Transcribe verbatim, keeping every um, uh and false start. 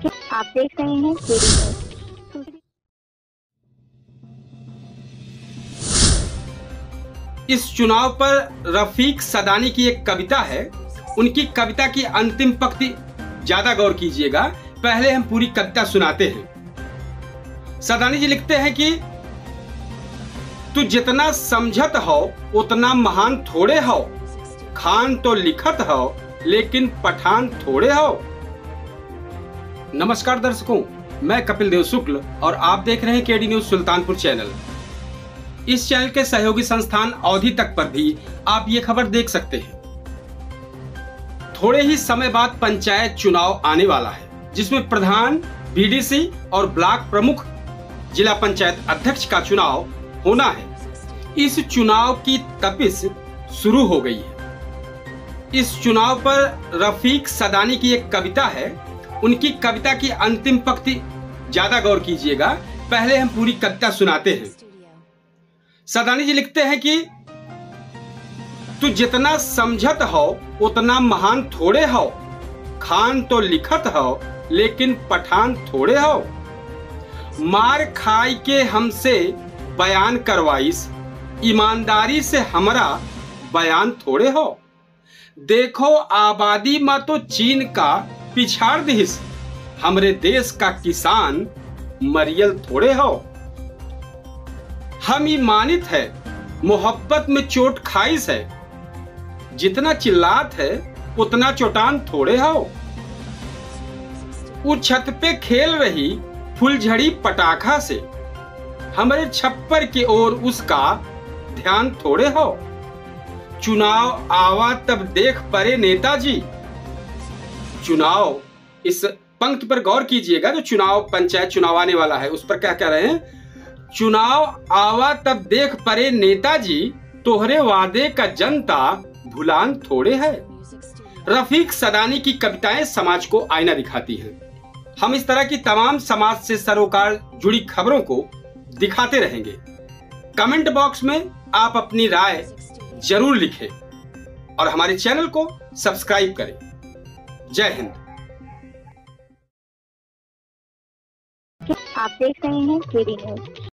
आप देख रहे हैं केडी न्यूज़। इस चुनाव पर रफीक सदानी की एक कविता है। उनकी कविता की अंतिम पंक्ति ज्यादा गौर कीजिएगा। पहले हम पूरी कविता सुनाते हैं। सदानी जी लिखते हैं कि तू जितना समझत हो उतना महान थोड़े हो, खान तो लिखत हो लेकिन पठान थोड़े हो। नमस्कार दर्शकों, मैं कपिल देव शुक्ल और आप देख रहे हैं केडी न्यूज़ सुल्तानपुर चैनल। इस चैनल के सहयोगी संस्थान अवधी तक पर भी आप ये खबर देख सकते हैं। थोड़े ही समय बाद पंचायत चुनाव आने वाला है, जिसमें प्रधान, बीडीसी और ब्लॉक प्रमुख, जिला पंचायत अध्यक्ष का चुनाव होना है। इस चुनाव की तपिश शुरू हो गई है। इस चुनाव पर रफीक सदानी की एक कविता है। उनकी कविता की अंतिम पंक्ति ज्यादा गौर कीजिएगा। पहले हम पूरी कविता सुनाते हैं। सदानी जी लिखते हैं कि तू जितना समझत हो उतना महान थोड़े हो, खान तो लिखत हो लेकिन पठान थोड़े हो। मार खाई के हमसे बयान करवाइस, ईमानदारी से हमरा बयान थोड़े हो। देखो आबादी मा तो चीन का पिछाड़ दिहिस, हमरे देश का किसान मरियल थोड़े हो। हम ई मानित है मोहब्बत में चोट खाइस है, जितना चिल्लात है उतना चोटान थोड़े हो। उ छत पे खेल रही फुलझड़ी पटाखा से, हमरे छप्पर के ओर उसका ध्यान थोड़े हो। चुनाव आवा तब देख परे नेताजी। चुनाव, इस पंक्ति पर गौर कीजिएगा, जो चुनाव, पंचायत चुनाव आने वाला है, उस पर क्या कह रहे हैं, चुनाव आवा तब देख परे नेताजी, तोहरे वादे का जनता भुलान थोड़े है। रफीक सदानी की कविताएं समाज को आईना दिखाती हैं। हम इस तरह की तमाम समाज से सरोकार जुड़ी खबरों को दिखाते रहेंगे। कमेंट बॉक्स में आप अपनी राय जरूर लिखें और हमारे चैनल को सब्सक्राइब करें। जय हिंद। आप देख रहे हैं केडी न्यूज़।